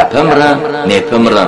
Япэмрэ непэмрэ.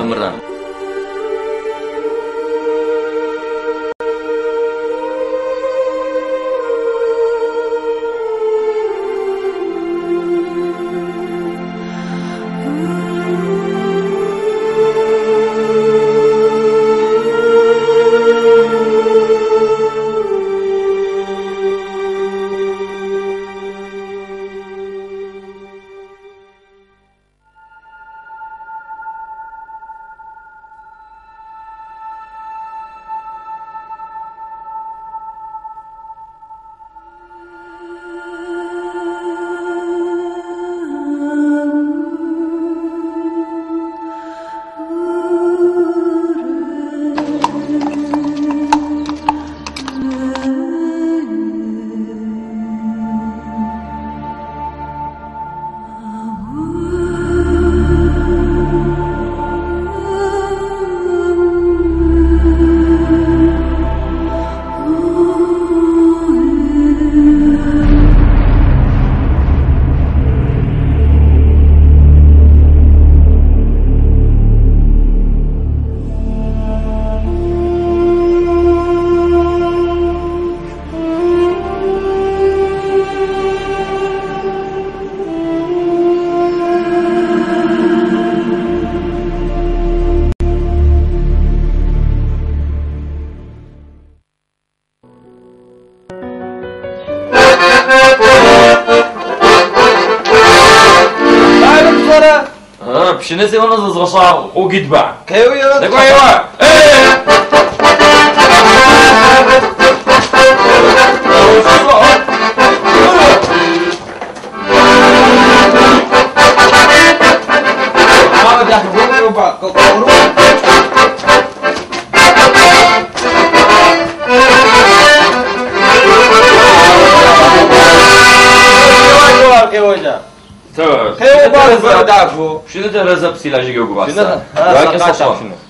Пщынэ сеуэну зэзгъэщӏа ӏугидба. Къеуи, Нэкӏуа, еуа!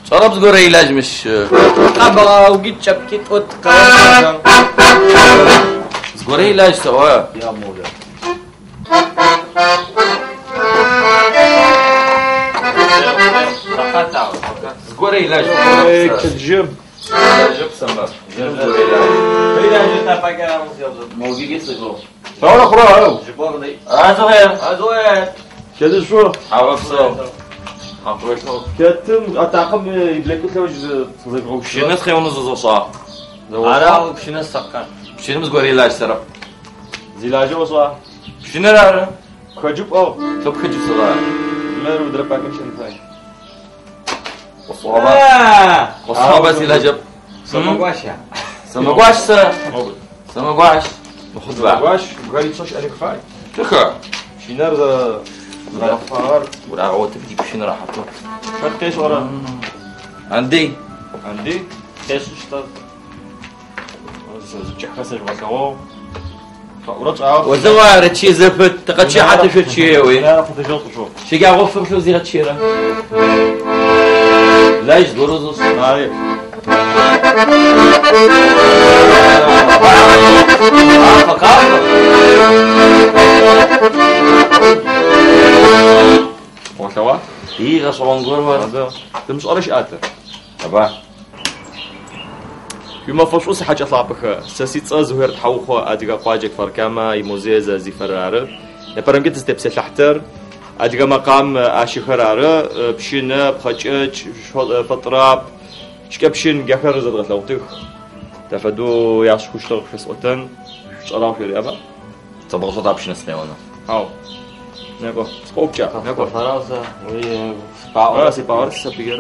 Çorap zgora ilajmış. Zgora ilajsa o. Ya Mevla. Zgora ilaj. Кеджим. Кедышо. Кеттым атакым иблекут левж Пщынэ схеуну зэзгъэщӏа. Ара пщынэ сакъан. Пщынэм згуэр илаж сэрэп. Зилажы ошӏа. Пщынэр ары. Хэджып о. Лъэп хэджып сыгъа. Мэр удрапакым щынфай. Къосугъэба. Къосугъэба силажьэп. Сэмэгуаща. Сэмэгуащ сэ. Сэмэгуащ. Мыхъудба. Гуаш, гуарицош аликфай. Тыхэ. Шинар за зрафар. Урагъуэтып ди пщынэр ахьэту. Хэт къещӏэрэ? Анди. Анди къещӏыщтэ. Зыкӏыхьхэр сэжъугъэлъэгъугъ. Урэчӏагъ. Уэлыгъуа рэчи зэпыт. Тыкъэчи хьэтэ шъочиеуи. Фотожъо. Шыгагъуэ фыплъу зигъэчирэ. Лажь згорозус. Ари. Къафэ, къафэ. Олъэгъуа? И гъэщӏэгъуэн гуэр Адэ. Тымышӏэрэ щыӏатэ. Аба. Уимэфэшӏу сыхьэкӏэ лъапӏэхэ. Сэ си цӏэ Зухер Тхьэухъо Адыгэ къуаджэ Кфар-Кама и музей зэзифэрэр ары. Непэрэмкӏэ тызтепсэлъыхьтэр Адыгэ макъам ащыхэр ары. Пщынэ, пхъэкӏэкӏ, фэтӏрап, шкӏэпщын джахэр зэдгъэлъэгъутых. Тэфэдэу яшхущтыгъ шъосӏотэн. Шӏэрагъ шъуиӏэба? Цэбгъэщӏэта пщынэ сыкъеуэну. Хьау. Некӏо. Сыкъоупчӏа. Некӏо. Фараза, уи Ара си пӏагъэр сысэпыгэр.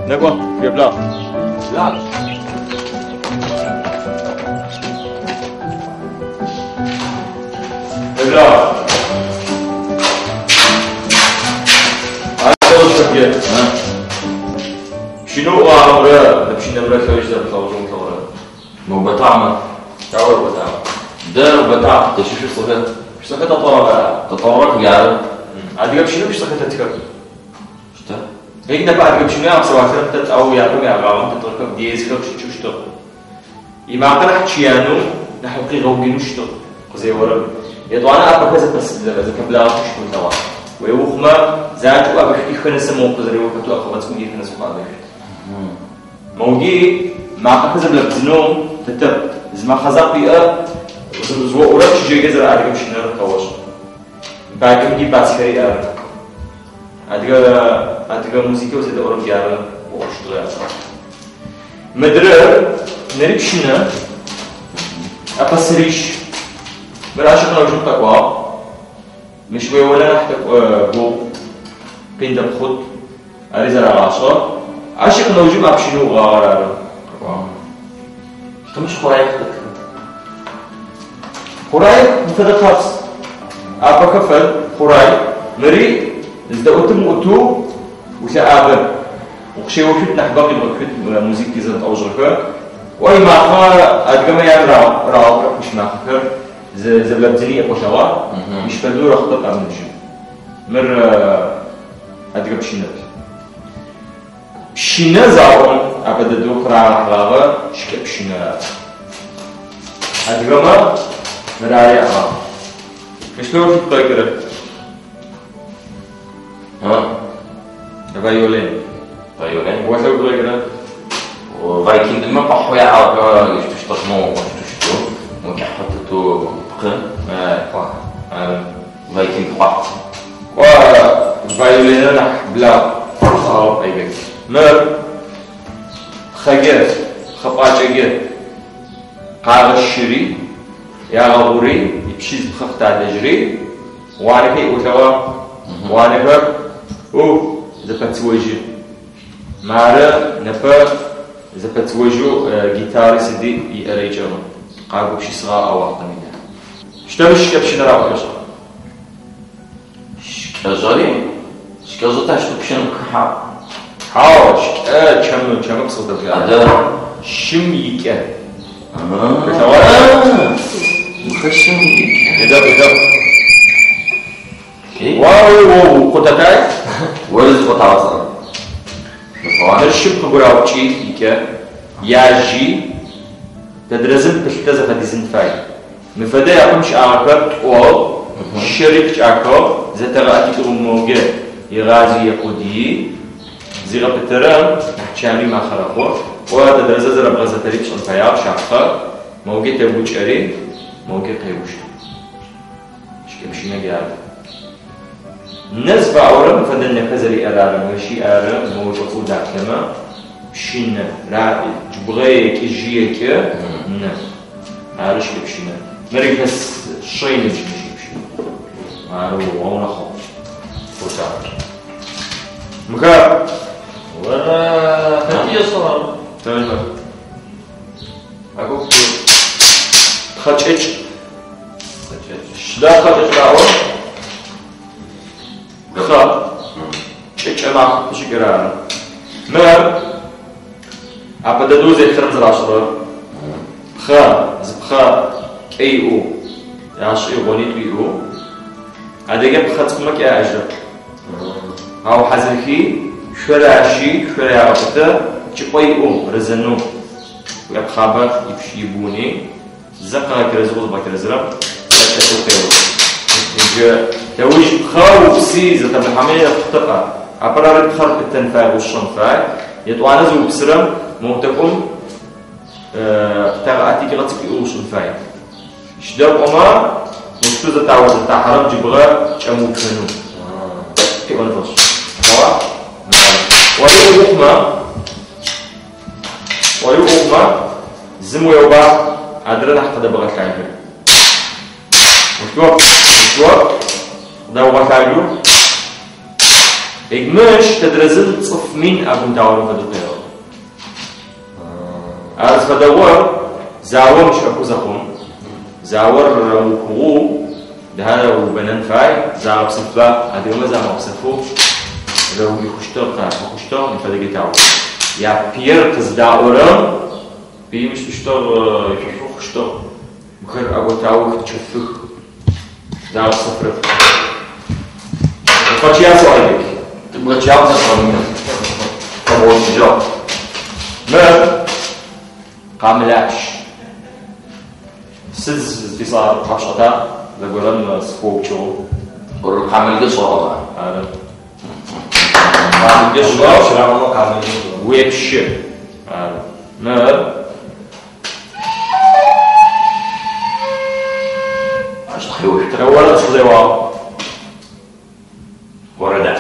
Некӏо, шъуеблагъ. Еблагъ. Пщынэу ӏуагъэмрэ пщынэмрэ лъэуж зэплъэгъужьыгъ лъэгъурэ. Мыубэтамэ. Дауэ убэтамэ? Дэ убэтам. Дэщышу сыхэ. Пщыцӏэхэр тӏэтӏэрэ. Тӏэтӏэрэ яры. Адыгэ пщынэм пщыцӏэхэр тэтхэр. Что? Ей нэпэ адыгэ пщынэм ягъэпсэуалъэрэм тэт, ау япэм ягъагъэм тэтыгъэхэм дезхэр щыкӏэу щытыгъ. И макъэр нахь чыянэу, нахь укъигъэугину щытыгъ къызеорэм. Етӏуанэ ӏапэхэр зэпэсыблагъэхэу щытын лъэгъуа. Уеухъумэ, занкӏэу абышъу ихэнэсэ моу къызэреухэтэу апхъыгъэ цӏыкӏум ихэнэсэ къабышъут. Моуги макъэхэр зэблэбдзынэу тэтэп. Зы макъэ закъу иӏэ зыоӏурэ чыжьэкӏэ зэрэ адыгэ пщынэр къэошӏ. Бакӏэм ди бацхэри ары. Адыгэ музыкэу зэдэӏорэм ары оӏощтыгъэ. Мыдрэр нэри пщынэ апасырищ. Мыр ащ къэнэужым къэкӏуагъ. Мыщ уеонэ нахь тӏэкӏу гугъу къиндэпхъут. Ари зэрагъашӏэ. Ащ къэнэужым а пщынэу угъагъэр ары къэкӏуагъ. Мыщ хъурай хэтых. Хъурай мыфэдэ къабз. Апэхэ фэд хъурай. Мыри здэӏутым ӏутэу улъэӏабэ. Укъыщеошъут нахьыбэ къибгъэкӏут музык зэмылӏэужьыгъохэр. Ой макъэ адыгэмэ ян рагъэкӏурэ мыщ макъэхэр зэблэбдзыни еӏолъэгъуа. Мыщ фэдэу рэхъутэп амыбжьы. Мыр адыгэ пщынэп. Пщынэ заом апэ дэдэу къырагъэхьыгъагъэ шкӏэ пщынэр ары. Адыгэмэ мыр ары яӏагъ. Мыщ лъэу шъугу къэкӏырэп. Вайолин. Вайолин. О лъэу къэкӏырэп. Вайкиндымэ къахьу яӏагъэ ищтыщтыгъ, мо ощтыщтыгъ. Мо кӏахьэтытэу пкъы. Хъуа. Ары. Вайкинд хъуа. Кӏо вайолиныр нахь благъ. Айбек. Мыр пхъэкӏэ, пхъэ пӏуакӏэкӏэ къагъэщыри, ягъэгъури, ипщиз пхъэ къыталэжьыри, уанэхэр иӏолъэгъо, уанэхэр зэпэцыожьы. Мары непэ зэпэцыожьэу гитары сыди иӏэрэ икӏыгъ. Къагупшысыгъэ а уахътэм ида. Щтэмыщ шкӏэ пщынэр аӏохэшӏ. Шкӏэжъэри? Шкӏэжъэ тащ пщынэм хыхьагъ. Хьау, шкӏэ чэмы, чэмы псы къыдэбжьа. Адэ. Щым икӏэ. Мыхэр щым икӏэ. Едэӏу, едэӏу. Уау, уау, къутэтай. Оры зыкъотагъэсӏэ. Мыр щым къыгураупкӏи икӏэ. Яжьи, тэдрэзым пылътэ зэфэдизын фай. Мы фэдэ япэм щыӏагъэхэр тӏо, щэри къыкӏахыгъ, зэтэгъэӏэтитӏу моге егъази екъудии, зигъэпытэрэм нахь чануи махъэрэхъу. О тэдрэзэ зэрэбгъэзэтэри пшӏын фэягъ, шапхъэ. Моге тэгукӏэри, моге къеущт. Шкӏэ пщынэ ары. Нэ зыфаӏорэм фэдэ нэхэ зэриӏэр ары, мыщи ары, моу чӏыпӏэу даплъэмэ, пщынэ, джыбгъэ екӏы, жьы екӏы, нэ. Ары шкӏэ пщынэ. Мыр илъэс шъэ иныбжь мыщ ипщынэ. Ары гъэунэхъугъ. Къотагъ. Мыхэр. Ора хэти ешӏыгъэр. Тэмэ. Агу пхъэкӏэкӏ. Сыда пхъэкӏэкӏ раӏо? Пхъэ. Кӏэкӏэ макъэ къыщыкӏырэ ары. Мыр апэ дэдэу зеплъырэм зэрашӏырэр. Пхъэ, зы пхъэ кӏэ иӏэу, яшӏи гъонитӏу иӏэу. Адыгэ пхъэ цӏыкӏумэ кӏэ яӏэжьырэп. Ау хьазырхи, шъорэ ащи, шъорэ ягъэпытэ, чӏыпӏэ иӏэу, рэзэнэу. Япхъабэ ибуни, зэ къэгъэкӏэрэзыгъэу зыбгъэкӏэрэзырэм, лъэшэу къео. Иджы лъэуж пхъэ упси зэтэбыхьэмэ ехъутэпӏа. Апэрэ пхъэр пытэн фай, гъушъэн фай. Етӏуанэ зыупсырэм моутэкӏум къытэгъэӏэтикӏыгъэ цӏыкӏу иӏэу ушӏын фай. Щыдэкӏомэ, муштэу зэтао зэтахьэрэм джыбгъэ кӏэмыуцонэу. Къеӏон фэшӏ. Ора? Ори ухъумэ, ори ухъумэ, зым уеуба, адрэ нахь къыдэбгъэлъагэ. Муштэу, муштэу, къыдэбгъэлъагэу. Егмыщ тэдрэзым цӏыф мин агунтаорэм фэдэу къеӏо. Ар зыфэдэгъор заом щыӏэхэу зэхъум. Заор ухугъэу, дахэ убэнэн фай, загъэпсэфба, адыгэмэ замыгъэпсэфэу рэуихущтыгъ, къафэхъущтыгъ, мыфэдэ гитау. Я пиер къыздаӏорэм пиим ишӏущтыгъ, ишъошъухъущтыгъ. Мыхэр аготаух, чэфых, загъэпсэфырэп. Фачия сӏуайбек. Тыбгъэчагъ зэфэмынэ. Къэгъотыжьыгъ. Мыр къамылапщ. Сыд зыфисӏа къапшӏэта зэгорэм сыхоупкӏыгъэу. Ор къамылгы шӏыгъэба? Ары. Къамылкӏэ шӏыгъэ, къамылкӏэ шӏыгъэ. Уепщы. Ары. Мыр. Ащ тхъеушъутырэп. Орэд сыкъызеуагъ. Орэда.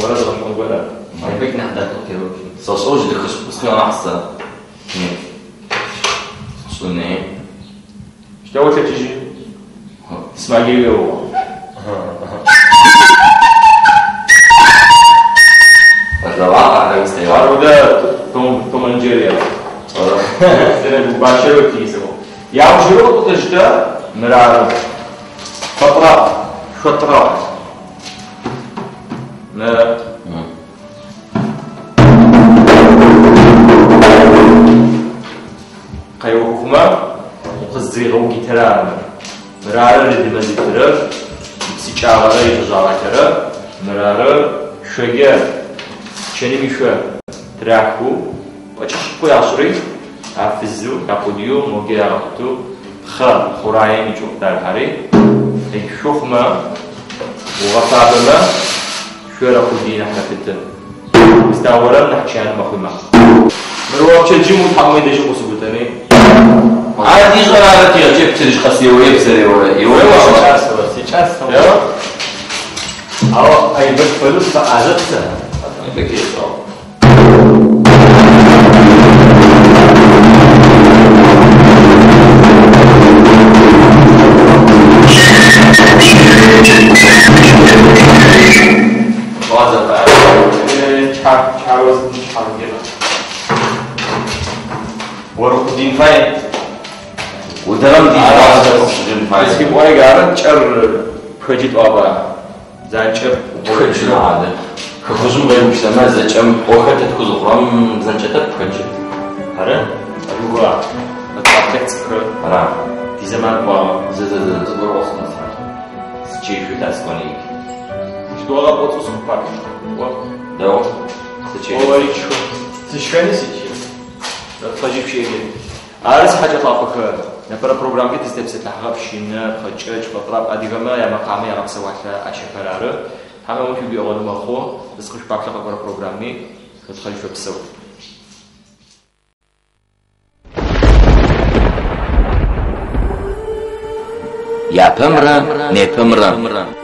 Орэд гъэшӏэгъон горэ. Айбек нахь дахэу теуцу. Сэшӏэжь дыхышӏ нахь сэ. Нет. Сшӏыни. Щтэу лъэкӏыжьы. Исмахьил еугъо. Аруда Том энд Джерри. Баширо тизо. Яужиро тъжда мырары. Фатра, шатра. Мыр. Къайохумэ укъыздзригъэу гитара мырары рыдымэзытырэр, псыкӏагъэрэ ижъагъэкӏэрэ мырары шъоге чэным ишъо тырахыу пӏэкӏышъыпкъэу яшӏыри афызу якъудыеу моге ягъэпыту пхъэ хъураем икӏыӏу дархьари шъо хъумэ угъэфабэмэ шъорэ къудый нахь рэпыты уздаорэм нахь чаны мэхъуи мэхъу. Мыр пчэдыжьым утхьакӏумэ дэжьы къусыгутэми. Ар дишӏэрэ тигъэкӏэ пчэдыжь къэс еуе бзэреуэ. Еуе Сейчас, Ау Айбек фэдэу сфэӏазэп сэ. Айбек ешӏагъ. Орхудин фай. Ударам ди фай. Скипӏуай гары кӏэр пхэджи тӏуаба. Занкӏэр Пхэджы ады. Хэкужъым къеупщтэмэ зэкӏэм ӏохэр тэтху зыхъурэм зэнкӏэтэп пхэджы. Ары? Адыга. Атлет цӏыхэр. Ара. Ди зэман кӏуагъэ. Зы зы зы зыгорэу къосмэ. Сычешъу таскони. Щтуагъэ къоцӏу сыхъупак. О. Дэгъу. Сычешъу. Ори чхы. Сышхэни сыче. Пхъэджи пщеги. Ары сыхьакӏэ лӏапӏэхэр. Непэрэ программкӏэ тызтепсэлъыхьэгъэ пщынэ, пхъэкӏэкӏ, пӏэтӏрап адыгэмэ ямэкъамэ ягъэпсэуалъэ ащэхэр ары. Тхьамэм шъугуегъоны мэхъу. Зыкъышъупаплъэ къэкӏорэ программи хэтхъэжь шъопсэу. Япэмрэ непэмрэ.